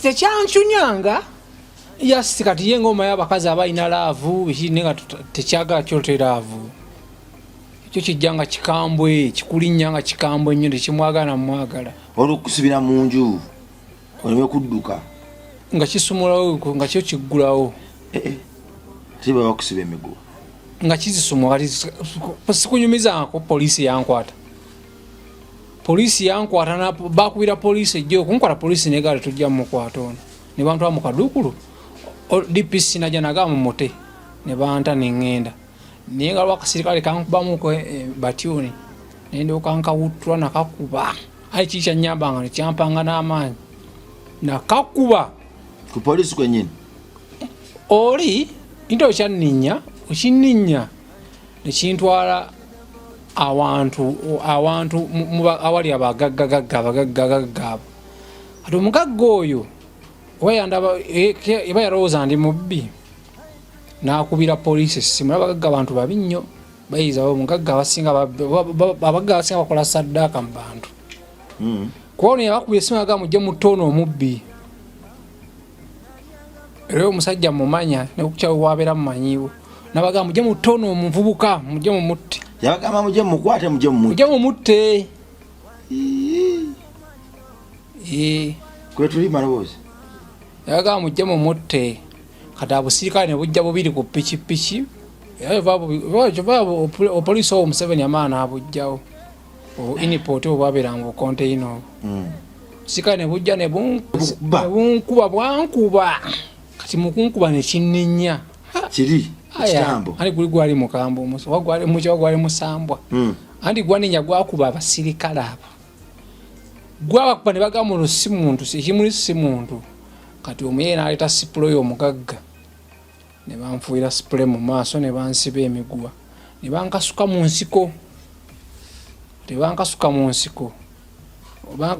tekyancunyanga yasi. Kati ye ngaomayo abakazi abalina love biki, naye nga tekyagala kyote love ekyo kijja nga kikambwe, kikulinnya nga kikambwe nnyo, tekimwagala namwagala. Olwokusibira mu nju oleme kudduka? Nga kisumulawo, nga kyo kiggulawo. Eh, eh. Tiba bakusiba emiguwa? Nga kizisumula. Kati sikunyumizangako, poliisi yankwata, poliisi yankwata, bakubira poliisi ejja okunkwata, poliisi negaala, tujja mumukwata ono, ne bantwala mu kaduukulu. DPC najja nagaa mumute, ne banta neŋŋenda, naye nga lwakasirikale kankubamuko batyuni, nendyoka nkawutula nakakuba. Aye kiki kyanyambanga nekyampanga n'amaanyi, nakakuba. Ku poliisi kwenyini? Oli nti okyanninya, okinninya nekintwala awantu awali abagaggagagga, abagaggagagga abo. Kati omugagga oyo oba yandaba, eba yalowooza ndi mubbi, n'akubira poliisi essimu. Abagagga abantu babi nnyo, bayiza omugagga abasinga abagagga abasinga bakola saddaaka mu bantu. Kuba ono yabakubira essimu agamba, "Mujje mutte ono omubbi." Era omusajja mumanya nekukyawe wabeera mumanyiwo, nabagamba, "Mujje mutte ono omuvubuka, mujje mumutte." Yabagamba mujje mumukwate, mujje mumutte? Mujje mumutte. Eh. Kwetuli maloboozi. Yabagamba mujje mumutte. Kati abusirikale ne bujja bubiri ku pikipiki. Opoliisi owo Museveni amaana abujjawo inipot obwo bwabeeranga bukonteyina obwo. Sirikale ne bujja ne Bukuba. ne bunkuba, bwankuba. Kati mukunkuba nekinninya. Kiri ekitambo. Anti guli gwali mukambwe, oba gwali muki, oba gwali musambwa. Anti gwaninya, gwakuba abasirikale abo, gwabakuba ne bagamba ono si muntu, ekimuli si muntu. Kati omuye n'aleeta spray omugagga, ne banfuuyira spray mu maaso, ne bansiba emiguwa, ne bankasuka mu nsiko. Tebankasuka mu nsiko,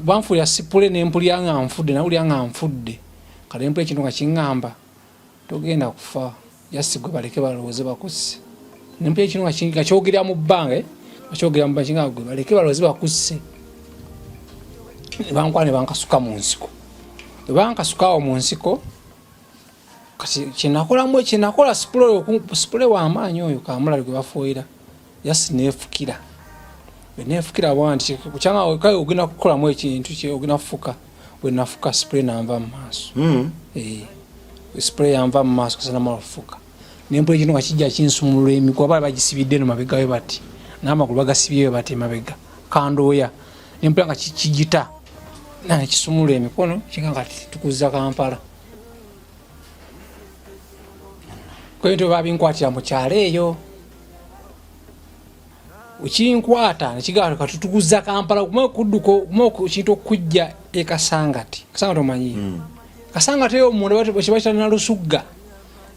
banfuuyira spray nempulira nga nfudde, nawulira nga nfudde. Kati nempulira ekintu nga kiŋŋamba, "Togenda kufa, just gwe baleke balowooze bakusse." Nempulira ekintu nga kyogerera mu bbanga, nga kyogerera mu bbanga kinga, "Gwe baleke balowooze bakusse." Ne bankwala ne bankasuka mu nsiko. Bwe bankasuka awo mu nsiko, kati kyenakolamu, kyenakola, spray w'amaanyi oyo kamulali gwe bafuuyira, just neefukira. Bwe neefukira bwanti, kyanga kale ogenda kukolamu ekintu ogenda kufuka. Bwe nafuka spray nanva mu maaso. Eh, spray yanva mu maaso kasana namala okufuka, nempula ekintu nga kijja kinsumulula emiguwa. Bali bagisibidde no mabegayo bati, n'amagulu bagasibyeyo bati emabega kandooya. Nempula nga kigita nekisumulula emikono, kinga kati tukuza Kampala. Kwebintu babinkwatira mu kyalo eyo, wekinkwata nekigamba katutukuza Kampala, kuma kudduka kuma kintu okujja ekasangati. Kasangati omanyi? Kasangati eyo munda kibakita Nalusugga,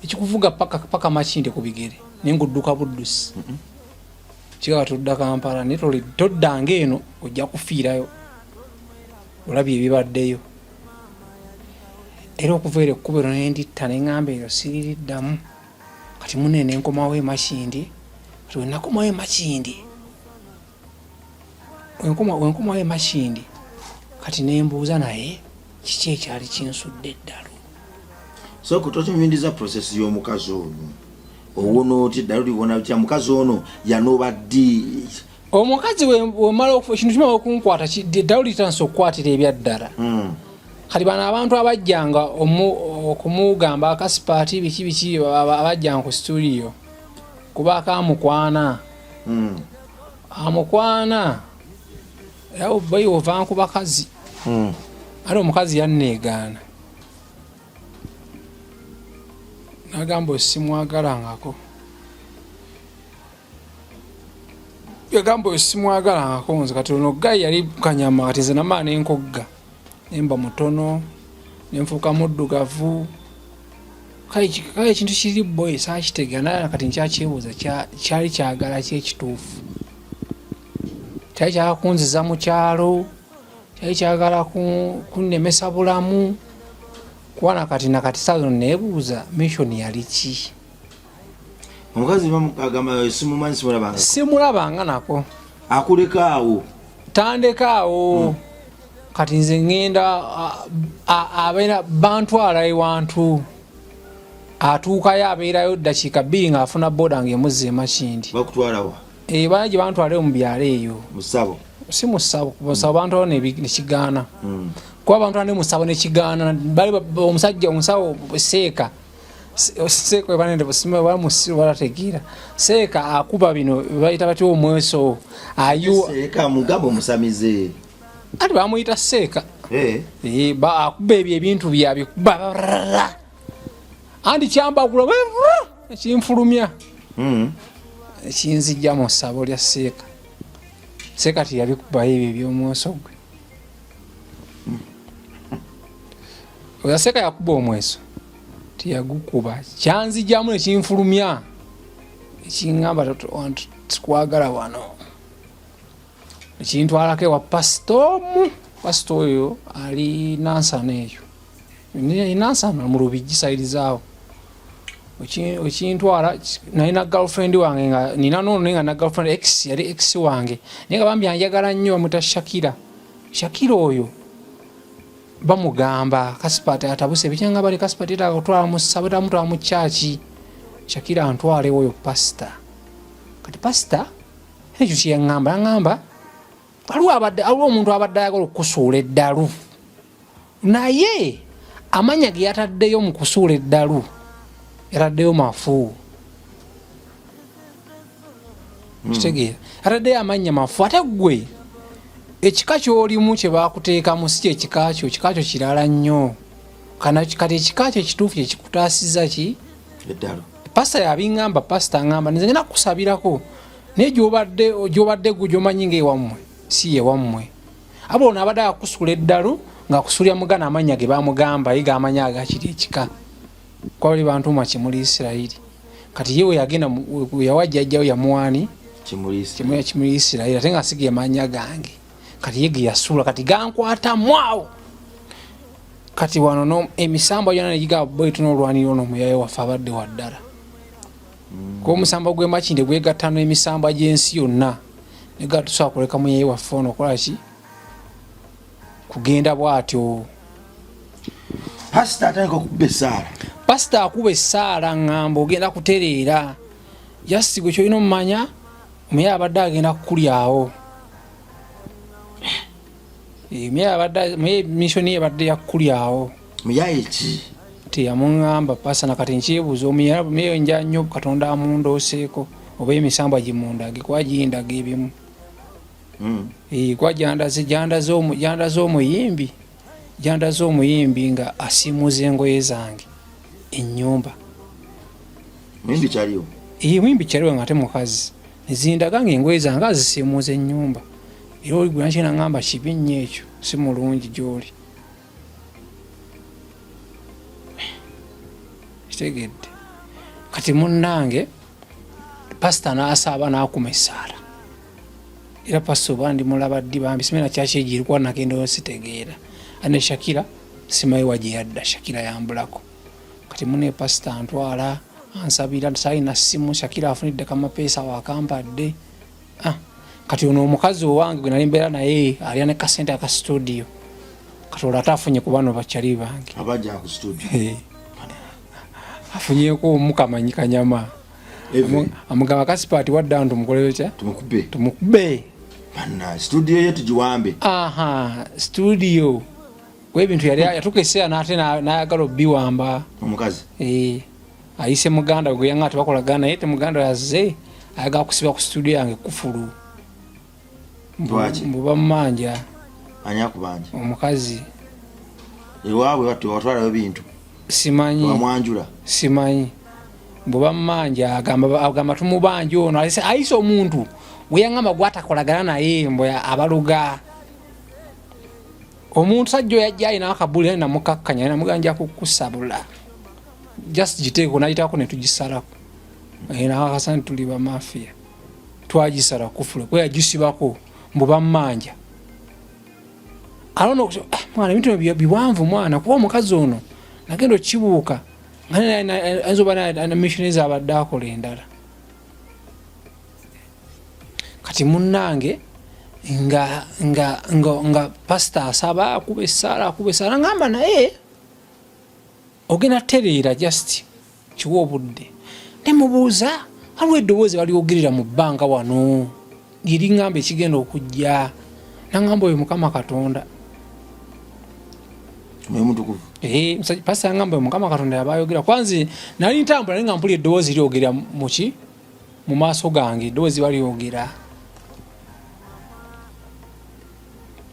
ekikuvuga paka paka Makinde ku bigere, naye ngaodduka buddusi. Kigamba tudda Kampala, naye toddanga eno, ojja kufiirayo olabye ebibaddeyo. Era okuva ero ekkubiro nenditta, neŋŋamba eryo siririddamu. Kati mune nenkomawo emakindi. Kati wenakomawo emakindi, wenkomawo emakindi, kati nembuuza, naye kiki ekyali kinsudde eddalu? So totunyumiriza process y'omukazi ono. Owona oti eddalu liwona bitya? Mukazi ono yanoba ddi? Omukazi wemala ekintu kimala okunkwata, eddalu litandise okukwatira ebyaddala. Kati bano abantu abajjanga okumugamba akasipaati biki biki, abajjanga ku studio, kubaako amukwana. Amukwana era boyi ova ku bakazi. Ate omukazi yanneegaana, nagamba osimwagalangako, yagamba oyo simwagalangako nze. Kati ono guy yali kanyama, kati nze namala nenkogga, nemba mutono, nenfuuka muddugavu. Kale ekintu kiri boy saakitegeera, naye kati nkyakyebuuza, kyali kyagala ki ekituufu? Kyali kyagala kunziza mu kyalo? Kyali kyagala kunnemesa bulamu? Kuba nakati nakati saa zino neebuuza mission yali ki. Omukazi agamba simumanyi, simulabanga. Simulabanga nako. Akuleka awo? Tandeka awo. Kati nze ŋŋenda, abeera bantwala ewantu, atuukayo abeerayo ddakiika 2 ng'afuna boda ng'emuzza emakindi. Bakutwalawa? Eh, bana gye bantwalayo mu byalo eyo. Musabo? Si musabo, musabo bantwalayo nekigaana. Kuba bantwala ne musabo nekigaana, bali omusajja omusawo seeka seeka bamusiru balategeera seeka akuba bino bayita batya omweso ayu. Seeka mugamba omusamize. Ati bamuyita seeka. Eh. Eh, akuba ebyo ebintu byabikuba andi kyambagula ekinfulumya, ekinzijja mu ssabo lya seeka. Seeka teyabikubayo ebyo ebyomweso gwe. Oyo seeka yakuba omweso teyagukuba, kyanzijjamu nekinfulumya, ekiŋŋamba tikwagala wano, ekintwalako ewa pasita omu. Pasita oyo ali Nansana eyo. Nansana mu Lubigi sayirizaawo. Ekintwala nalina girlfriend wange nga nina nono, naye nga na girlfriend ex, yali ex wange, naye nga bambi anjagala nnyo, bamuta Shakira. Shakira oyo bamugamba Kasipati atabuse ebikyanga, bali Kasipati yetaaga kutwala mu ssabo, tamutwala mu kyaki. Shakira antwale oyo pasita. Kati pasita ekyo kyeyaŋŋamba, yaŋŋamba waliwo abadde, waliwo omuntu abadde ayagala okukusuula eddalu, naye amanya ge yataddeyo mu kusuula eddalu yataddeyo mafu. Kitegeera, ataddeyo amannya mafu, ate gwe ekika kyolimu kye bakuteekamu si kyekika kyo, kika kyo kirala nnyo. Kati ekika kyo ekituufu kyekikutaasiza ki? Eddalu. Pasita yabiŋŋamba. Pasita aŋŋamba nze ngenda kukusabirako, naye gyobadde gwe gyomanyi ngaewammwe si yewammwe. Aba ono abadde akusuula eddalu ng'akusuulira mugana amannya ge bamugamba ye gamanyi agakiri ekika, kuba bali bantuuma Kimuli Isirayiri. Kati ye weyagenda weyawa jjajjawe yamuwaani Kimuli Isirayiri, ate nga si ge mannya gange. Kati ye ge yasuula kati gankwatamu awo. Kati wano no emisambwa gyonna negigamba boy tunoolwanira ono omuyaye waffe abadde waddala. Kuba omusambwa gw'emakinde gwegatta n'emisambwa gy'ensi yonna, nega tusobola kuleka muyaye waffe ono okola ki kugenda bw'atyo. Pasita atandika okukuba essaala. Pasita akuba essaala, ŋŋamba ogenda kutereera, just gwe kyolina omumanya omuyaye abadde agenda kukulyawo. Muyaye mission ye ebadde yakkulyawo. Muyaye ki? Teyamuŋŋamba pasa na kati nkyebuuza omuyaye nja nnyo Katonda amundooseeko oba emisambwa gimundage kuba gindaga ebimu. Kuba gyandaze omuyimbi gyandaze omuyimbi nga asiimuuza engoye zange ennyumba. Muyimbi kyaliwo? Muyimbi kyaliwo nga ate mukazi. Nezindaga nga engoye zange azisiimuuza ennyumba. Era oli gwe nakye nangamba kibi nnyo ekyo, si mulungi gy'oli. Kitegedde. Kati munnange pasita n'asaaba n'akuma essaala. Era pasita oba ndi mulaba ddi bambi simanyi na kyaki egiri kuba nagenda sitegeera. Ate ne Shakira simanyi wa gye yadda, Shakira yambulako. Kati munne pasita antwala ansabira, saalina ssimu, Shakira afunidde kamapeesa wakampadde. Kati ono omukazi owange gwe nali mbeera naye alya ne kasente aka studio. Kati olwo ate afunye ku bano bakyali bange. Abajja ku studio. Afunyeeko omu kamanyi kanyama. Amugamba kasipaati wadda nti tumukolere otya? Tumukube. Tumukube. Banna, studio ye tugiwambe. Aha, studio. Kuba ebintu yali yatuuka ekiseera n'ate n'ayagala obbiwamba. Omukazi? Ayise muganda we gwe yaŋŋamba tebakolagana naye te muganda we azze ayagala kusiba ku studio yange kufulu. Lwaki? Mbu bamumanja. Ani akubanja? Omukazi. Ewaabwe watwalayo bintu? Simanyi. Wamwanjula? Simanyi. Mbu bamumanja, agamba tumubanja ono. Ayise omuntu gwe yaŋŋamba gw'atakolagana naye mbu abaluga. Omuntu sajja oyo ajja alina akabuli naye namukakkanya, namugamba nja kukusabula. Just giteeko n'ayitako ne tugisalako. Nakakasa nti tuli ba mafia. Twagisala kufule, kuba yagisibako mbu bammanja. Alona mwana, ebintu ebyo biwanvu mwana, kuba omukazi ono nagenda okukibuuka, nga ayinza oba na missionaries abadde akola endala. Kati munnange nga pastor asaba, akuba essaala, akuba essaala, ngamba naye ogenda tereera just kiwa obudde. Ne mubuuza, waliwo eddoboozi balyogerera mu bbanga wano lyeriŋŋamba ekigenda okujja. Nangamba oyo Mukama Katonda. Mwoyo Mutukuvu. Pastor yangamba oyo Mukama Katonda yaba ayogera. Kwanza nali ntambula naye nga mpulira eddoboozi lyogera muki? Mu maaso gange eddoboozi balyogera.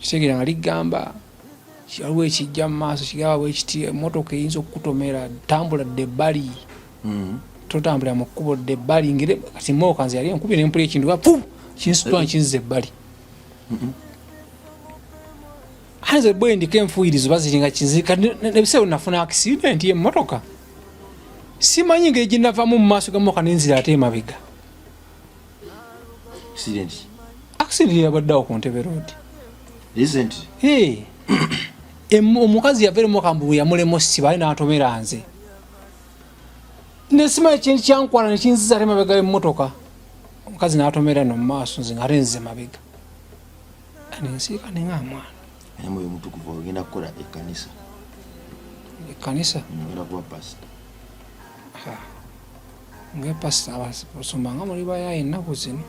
Kitegeera nga ligamba waliwo ekijja mu maaso kigaba bwe kiti, emmotoka eyinza okukutomera, tambula dda ebbali. Totambulira mu kkubo dda ebbali. Ngere kati emmotoka nze yali enkubye ne mpulira ekintu nga pu, kinsitula nkinziza ebbali. Nze bwe ndiko enfuuyirizo baziringa kinzi, kati n'ebiseera bwe nafuna accident y'emmotoka, simanyi ngeri gye navamu mu maaso g'emmotoka ne nzira ate emabega. Accident? Accident yabadde awo ku Ntebe Road. Recent? Hey. Omukazi yava eri emmotoka mbu yamulema osiba, aye n'atomera nze. Ne simanyi ekintu kyankwala ne kinziza ate emabega y'emmotoka. Omukazi n'atomera eno mu maaso, nze ng'ate nzize mabega. Ne nsiika ne nga mwana. Naye Mwoyo Mutukuvu ogenda kukola ekkanisa. Ekkanisa? Ogenda kuba pastor. Ha. Nga pastor abasumba nga muli bayaye ennaku zino.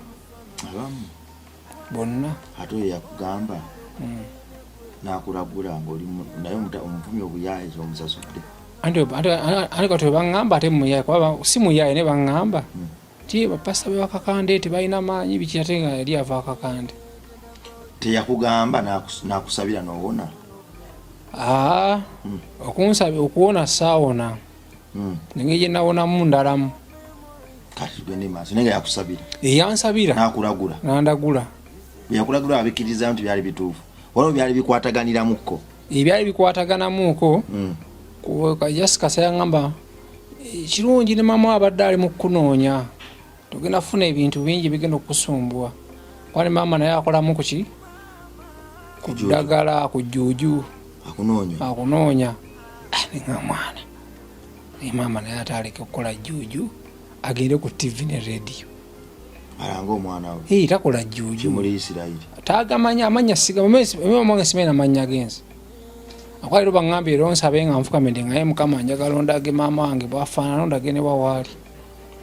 Abamu. Bonna. Ate oyo yakugamba. N'akulagula ng'oli naye omuvumye obuyaye omusasudde. Anti kati bwe baŋŋamba ate muyaye, kuba si muyaye naye baŋŋamba. Ti bapasita be bakakande tebalina maanyi biki ate nga yali ava akakande. Teyakugamba n'akusabira n'owona? Okunsabira okuwona saawona. Engeri gye nawonamu ndalamu. Kati tugende maaso, naye nga yakusabira. Yansabira. N'akulagula. N'andagula. Bwe yakulagula wabikkiriza nti byali bituufu. Waliwo byali bikwataganiramuko. Ebyali bikwataganamuko. Just kasa yaŋŋamba, kirungi ne maama abadde ali mu kukunoonya. Tugenda kufuna ebintu bingi bigenda okukusumbuwa. Kuba ne maama naye akolamu ku ki? Ku ddagala, ku jjuuju. Akunoonya. Akunoonya. Ne nga mwana. Naye maama naye ate aleke okukola jjuuju, agende ku TV ne radio. Alange omwana we. Takola jjuuju. Kimuli Isirayiri. Tagamanya, amanya siga, mama wange simanyi n'amannya g'ensi. Akwali luba ŋŋambye era onsabe nga nfukamidde nga ye Mukama njagala ondage maama wange bw'afaanana, ondage ne wawaali.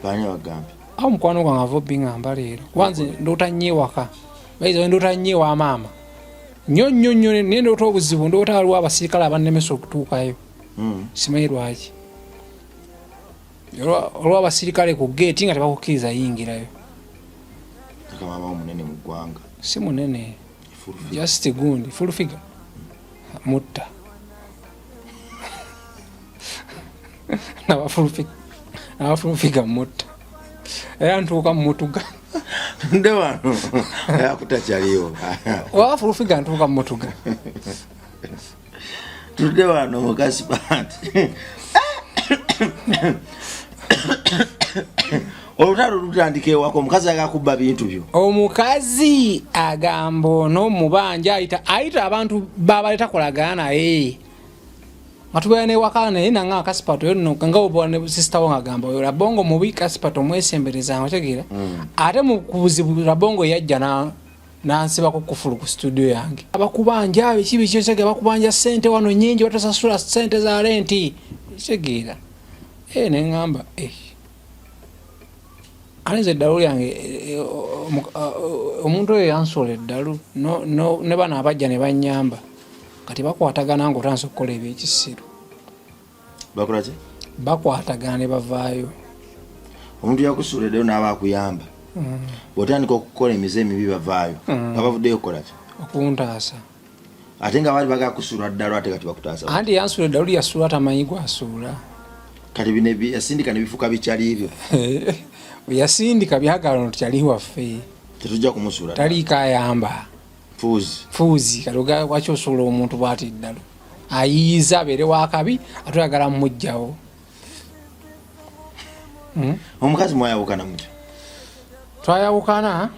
Baani abagambye? Awo mukwano gwange ava obbiŋŋamba leero. Kuba nze ndoota nnyo ewaka. Bayiza ndoota nnyo ewa maama. Nnyo nnyo nnyo, naye ndoota obuzibu, ndoota waliwo abasirikale abannemesa okutuukayo. Simanyi lwaki. Olwa abasirikale ku geeti nga tebakukkiriza yingirayo. Maama omunene mu ggwanga. Si munene, just gundi full figure mutta naba full figure mutta, era ntuuka mumutuga. Nde wano akutakyaliwo. Waba full figure ntuuka mumutuga. Tudde wano mukasipat, olutalo lutandika ewaka, omukazi agakubba bintu byo. Omukazi agamba ono mubanja, ayita abantu babale takolagana naye nga tubeera newaka, naye nanga Kasipato yo nno nga oba ne sister wo ngagamba oyo Rabongo mubi, Kasipato omwesembereza, otegeera? Ate mu ku buzibu Rabongo yajja na nansibako kufulu ku studio yange, abakubanja biki biki, otegeera? Bakubanja sente wano nyingi, batasasula sente za renti, otegeera? Eh, neŋŋamba eh. Ate nze eddalu lyange omuntu oyo yansuula eddalu ne bano abajja ne bannyamba, kati bakwatagana nga otandise okukola ebyekisiru. Bakola ki? Bakwatagana ne bavaayo. Omuntu yakusuula eddalu n'aba akuyamba, bw'otandika okukola emize emibi bavaayo. Nga bavuddeyo okukola ki? Okuntaasa. Ate nga baali bagala kusuula ddalu, ate kati bakutaasa? Anti yansuula eddalu, yasuula tamanyi gwasuula. Kati bino yasindika ne bifuuka bikyali byo. Yasindika byagala ono tukyali waffe. Tetujja kumusuula. Taliiko ayamba. Fuuzi. Fuuzi. Kati lwaki osuula omuntu bwati ddalu, ayiyiza abeere wakabi, ate oyagala mumugjawo? Omukazi mwayawukana mutyo? Twayawukana,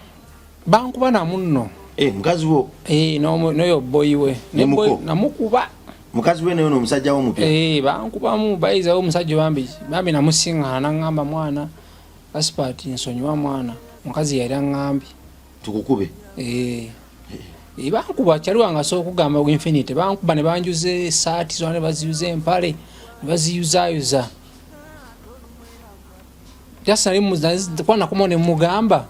bankuba namunno. Eh, mukazi wo? Eh, n'oyo boyi we. Ne muko? Namukuba. Mukazi we nayo n'omusajja wo omupya? Eh, bankubamu bayizawo omusajja, bambi bambi, namusiŋŋaana naŋŋamba, "Mwana Kaspat, nsonyiwa mwana." Mukazi yali aŋŋambye. Tukukube? Eh. Eh, bankuba kyali wange asobola okugamba infinity, bankuba ne banjuza esaati zona, ne baziyuza empale ne baziyuzayuza. Just nali kuba nakomawo ne mugamba,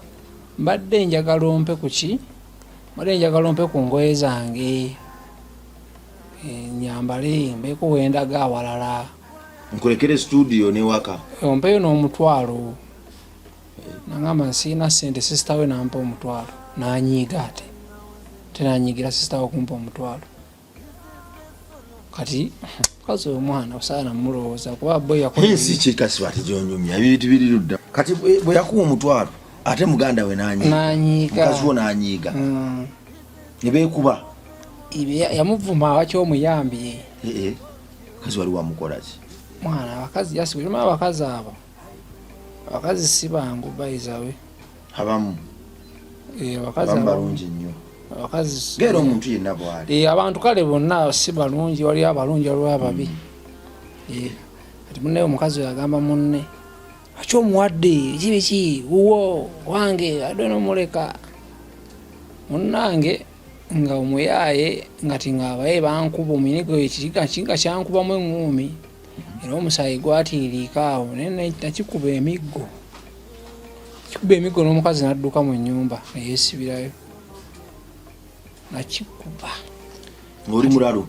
mbadde njagala ompe ku ki, mbadde njagala ompe ku ngoye zange. Eh, nyambale mbeeko wendaga awalala. Nkulekere studio newaka. Ompeyo n'omutwalo. Nagamba nsiina sente. Sister we nampa omutwalo, nanyiiga, ate tenanyiigira sister we okumpa omutwalo. Kati mukazi omwana osaana mulowooza kuba boy yakola. Ensi kikasi bati gyonyumya ebintu biri ludda. Kati bwe yakuwa omutwalo, ate muganda we nanyiiga? Nanyiiga. Mukazi wo nanyiiga? Mm. Ne beekuba? Yamuvuma awaki omuyambi. Eh, eh, mukazi wali wamukola ki? Mwana abakazi yasiwema, abakazi abo, abakazi si bangu bayizawe. Abamu. Eh, abakazi abamu balungi nnyo. Abakazi Geera omuntu yenna bwali. Eh, abantu kale bonna si balungi, waliwo abalungi, waliwo ababi. Eh, kati munne omukazi oyo agamba munne, "Aki omuwadde ki biki wuwo wange adde nomuleka." Munnange nga omuyaaye nga ti nga abaye bankuba omunigo, ekiga kinga kyankubamu eŋŋuumi era omusaayi gwatiiriika awo, naye nakikuba emiggo, kikuba emiggo n'omukazi n'adduka mu nnyumba neyeesibirayo, nakikuba. Ng'oli mulalu?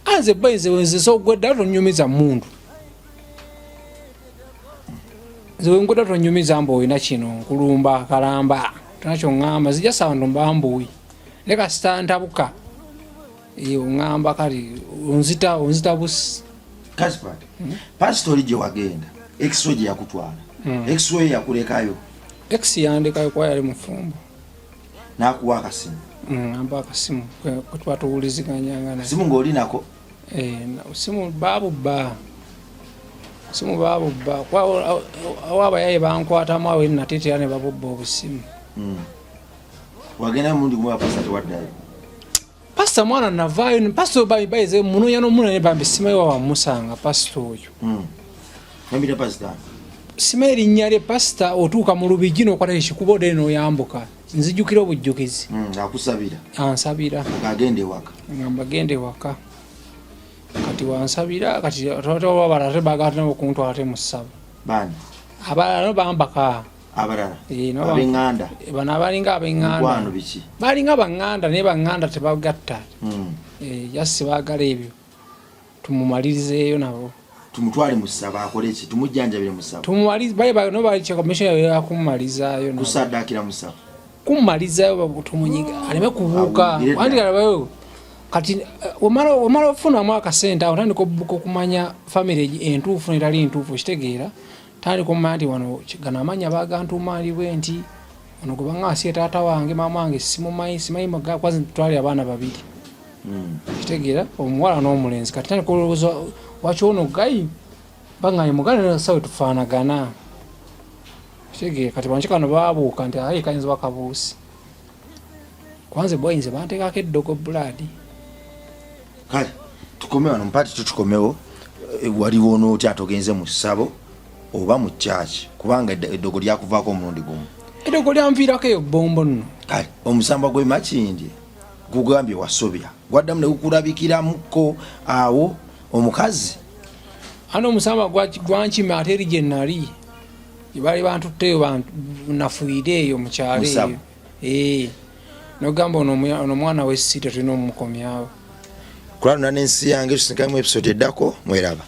Anze boys, nze sogwedda tonyumiza mundu, nze wengwedda tonyumiza mbu olina kino, nkulumba kalamba, tona kyoŋŋamba, nzija sawa ndo mbambuwi, naye kasita ntabuka. Eh, oŋŋamba kale onzita, onzita busi. Kaspat, pasita oli gye wagenda, ex wo gye yakutwala, ex wo yakulekayo? Ex yandekayo kuba yali mufumbo. N'akuwa akasimu? Ampa akasimu kwe tuba tuwuliziganyanga naye. Simu ng'oli nako? Eh, simu babubba, simu babubba kuba awo abayaye bankwatamu awo nateetera ne babubba obusimu. Wagenda mulundi gumu, pasita tewaddayo? Pasita mwana navaayo, pasita bayize munoonya n'omuna ne bambi simanyi wa wamusanga pasita oyo. Nambita pasita. Simanyi erinnya lye. Pasita otuuka mu Lubigi n'okwata ekikubo dde n'oyambuka, nzijukira obujjukizi. Akusabira? Ansabira. Ng'agenda ewaka? Ngamba genda ewaka. Kati wansabira, kati abalala ate baagala nabo okuntwala ate mu ssabo. Baani? Abalala no bambaka. Abalala? Eh, Abenganda? Bano abalinga abenganda. Mukwano, biki? Balinga baŋŋanda, naye baŋŋanda tebagatta. Jasi baagala ebyo tumumalirizeeyo nabo. Tumutwale mu ssabo akole ki? Tumujjanjabire mu ssabo? Tumumalize, baye no bakyakamisho yakumumalizaayo nabo. Kusaddaakira mu ssabo? Kumumalizaayo, tumunyiga aleme kubuuka. Awulire ddala. Wandikalabayo kati wemala ofunamu akasente awo, tandika obuka okumanya famire entuufu netali ntuufu, kitegeera? Tandika omumanya nti wano gano amanya bagantuuma ndi bwe nti, ono gwe baŋŋansiye taata wange, maama wange simumanyi, simanyi kwazi twali abaana babiri. Kitegeera? Omuwala n'omulenzi. Kati tandika olowooza waki ono gayi baŋŋanye muganda sawe tufaanagana, kitegeera? Kati banki kano babuuka nti aye kayinza bakabuusi kwanze bwayinza banteekako eddogo bulaadi. Kale tukome wano mpati, tutukomewo. Waliwo nootya atogenze mu ssabo oba mu kyaki, kubanga eddogo lyakuvaako omulundi gumu? Eddogo lyanviirako eyo bombo nno. Kale omusambwa gwe Makindye gugambye wasobya, gwaddamu ne gukulabikiramuko awo omukazi? Ate omusamba gwankima ate eri gye nali gye baali bantutteyo, nafuire eyo mu kyalo. Musabu. Eyo. Nogamba ono ono omwana w'essita tulina omumukomyawo. Kulwanuna n'ensi yange, tusinkamu episode eddako, mweraba.